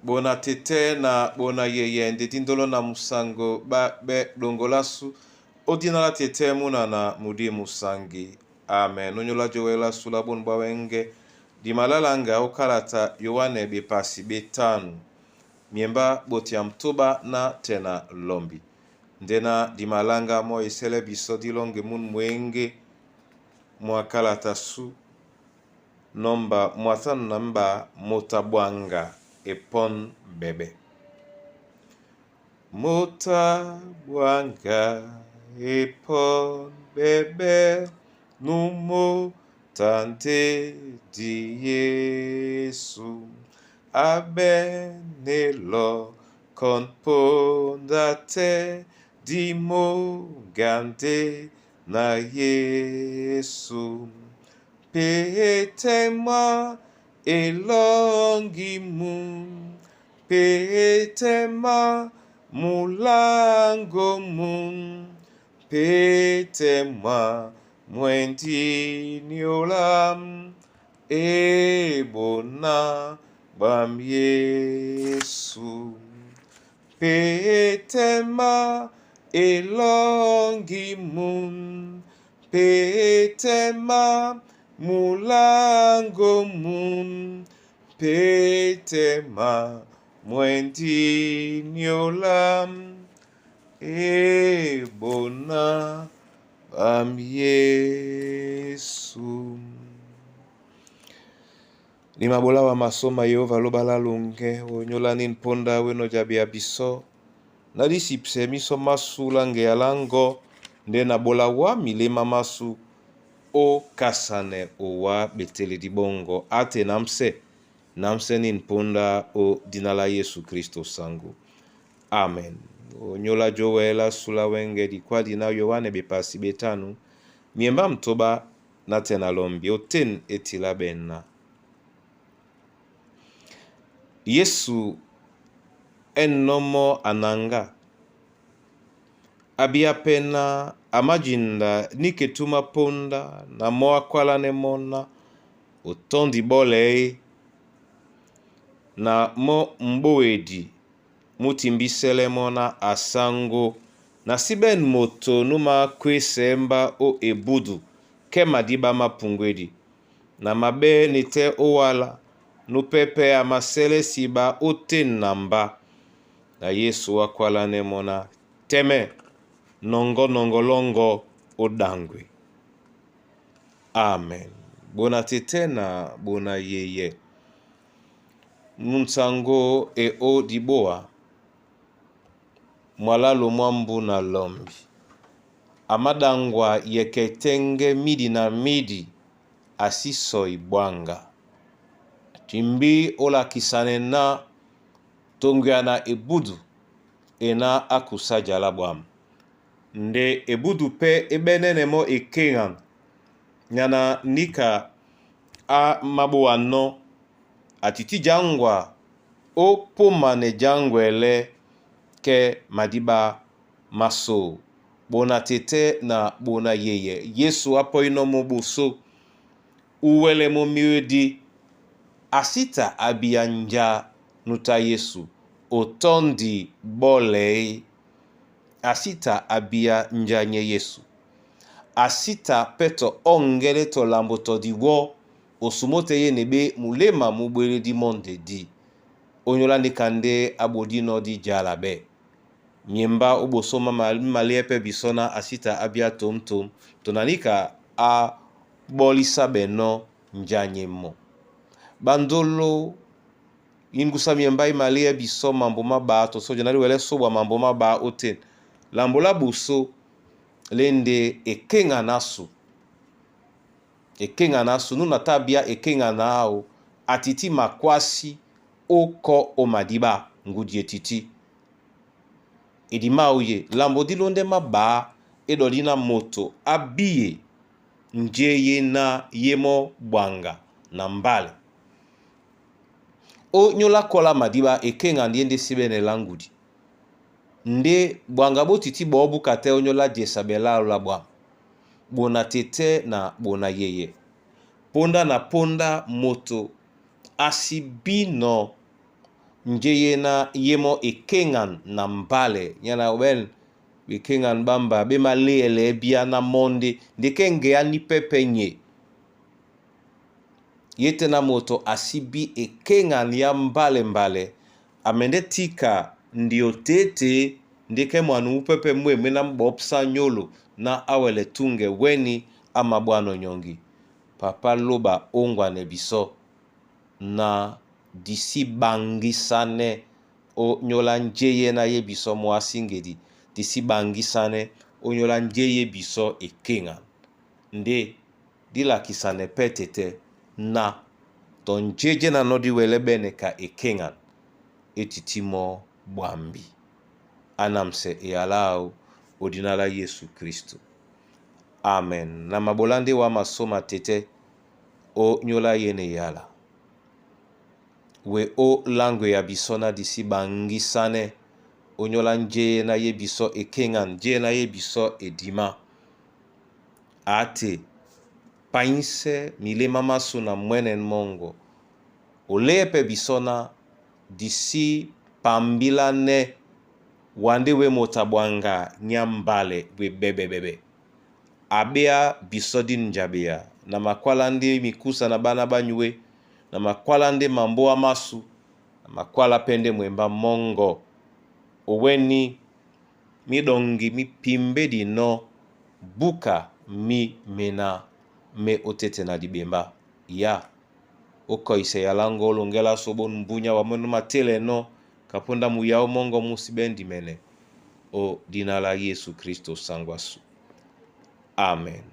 Bona tete na bona yeye nde dindolo na musango ba be dongolasu odina la tete muna na mudi musangi. Amen. Onyola jowela sula bon bwawenge dimalalanga okalata Yoane bepasi betanu. Miemba botia mtoba na tena lombi. Ndena dimalanga mo esele biso dilonge mun mwenge mwakalata su nomba mwatano na mba motabwanga epon bebe. Motabwanga epon bebe numo tante di Yesu abenelo kon pondate di mogande na Yesu petema elongi mu petema mulango mu petema mwendiniola ebona bam Yesu petema elongi mu petema mulango mu petema mwendiniola ebona bam Yesu. Limabola wa masoma Yehova lobala longe onyolani mponda weno jabe ya biso na disipse miso masu lange ya lango nde na bola wa milema masu o kasane owa betele dibongo ate namse namse ni mponda o dina la Yesu Kristo sangu. Amen. Onyola jowela sula wenge dikwa dina Yohane bepasi betanu miemba mtoba na tena lombi oten etila bena. Yesu enomo ananga abia pena amajinda niketuma ponda na mo akwala ne mona otondi bole na mo mboedi mutimbisele mona asango na siben moto numa kwesemba o ebudu ke madiba mapungwedi na mabe nite owala nupepe amasele siba ote namba na Yesu akwala ne mona teme nongo nongo longo odangwe. Amen. Bona tete na bona yeye. Munsango e o diboa mwalalo mwambu na lombi. Amadangwa yeketenge midi na midi asisoi bwanga. Timbi olakisane na tongwana ebudu ena akusajala bwam. Nde ebudu pe ebenene mo ekengan nyana nika a maboa no atiti jangwa o pomane jangwele ke madiba maso bona tete na bona yeye Yesu apoino mo boso uwele mo miedi asita abianja nuta Yesu otondi bole asita abia njanye Yesu asita peto ongele to lambo to diwo osumote ye nebe mulema mubwele di monde di onyola ndikande abodino di jalabe miemba obosoma maliepe bisona asita abia tomtom tonanika a bolisa beno njanye mo bandolo ingusa miemba imalie biso mambo maba to soja nali wele sobwa mambo maba oten lambo la boso lende ekenga nasu ekenga nasu nuna tabia ekenga nao atiti makwasi oko omadiba ngudi etiti edima oye lambo dilonde maba edolina moto abiye njeye na yemo bwanga na mbale o nyola kola madiba ekenga ndiende sibene langudi nde bwanga botiti bobuka te onyola jesabela la bwa bona tete na bona yeye ponda na ponda moto asibino Njeye na ye mɔ ekeŋan na mbálɛ nyana ɓɛ̂n bekeŋan ɓá mba ɓé maléɛlɛɛ́ bíá na mɔ́ ndé ndé kɛ ŋgeá ní pɛ́pɛ́ nye. Ye tɛ́ na moto a sí bí ekeŋan yá mbálɛ-mbálɛ a mɛndɛ́ tíka ndio tětě ndé kɛ́ mwanu mú pɛ́pɛ́ mwê mwé ná mú ɓɔ́psá nyólo ná á wɛlɛ túŋgɛ wɛ́ni á maɓwánɔ̄ nyɔŋgi. Papá lóɓa óŋgwanɛ bisɔ́ na di sí ɓaŋgísánɛ́ ó nyóla njéyé ná yé bisɔ́ mwásí ŋgedi, di sí ɓaŋgísánɛ́ ó nyóla njéyé bisɔ́ ekeŋan. Ndé dí lakisanɛ pɛ́ tetɛ́ na tɔ njéjénanɔ́ dí wɛlɛ́ ɓɛ́nɛ ka ekeŋan é tití mɔ́ ɓwambi. Á namsɛ eyalá áō ó dína lá Yésu Kristo. Amen. Na maɓolá ndé wá masóma tetɛ́ ó nyóla yé na eyala. We ó láŋgwe ya bisɔ́ ná di sí ɓaŋgísánɛ́ ó nyóla njéyé ná yé bisɔ́ ekeŋan, njéyé ná yé bisɔ́ edimá. A te paínsɛ́ milémá másū na mwɛ́nɛ́n mɔ́ŋgɔ. O léɛ pɛ́ bisɔ́ ná di sí pambilánɛ́ wa ndé wé moto a ɓwaŋga nyá mbálɛ wé ɓɛ́ɓɛ́-ɓɛ́ɓɛ́. A ɓéá bisɔ́ dí njaɓea na makwálá ndé mikúsa na ɓána ɓá nyué, na makwálá ndé mambóa másū, na makwálá pɛ́ ndé mwembá mɔ́ŋgɔ. O wɛ́ní míɗɔŋgi mí pimbédinɔ́ búka mí mená mé ótéte na diɓembá. Yá, ó kɔisɛ yalá ŋgɔ́ ó lɔŋgɛ́ lásu ó ɓón mbúnyá wa mwɛ́ nó matélɛnɔ́ kapóndá muyáó mɔ́ŋgɔ mú sí ɓɛ́ ndimɛnɛ ó dína lá Yésu Kristo sáŋgwasû. Amen.